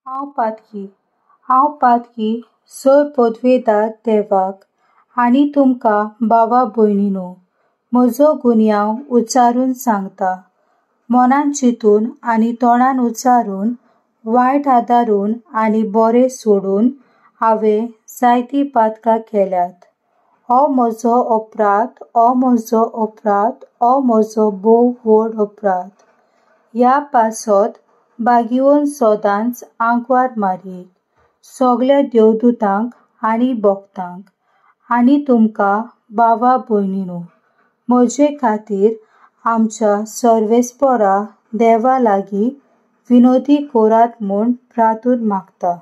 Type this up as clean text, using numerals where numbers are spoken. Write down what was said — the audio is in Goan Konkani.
हांव पातकी, हांव पातकी सर पदवेदार देवाक आनी तुमकां भावा भयणीनो म्हजो गुन्यांव उच्चारून सांगता. मनान चिंतून आनी तोंडान उच्चारून वायट आदारून आनी बरें सोडून हांवें जायतीं पातकां केल्यात. हो म्हजो अपराध, हो म्हजो अपराध, हो म्हजो भोव व्हड अपराध. ह्या पासत भागीवन सदांच आंकवार मारयेक, सगल्या देवदुतांक आनी भक्तांक आनी तुमकां भावा भयणीनो म्हजे खातीर आमच्या सर्वेस्परा देवा लागीं विनोदी करात म्हूण प्रार्थून मागता.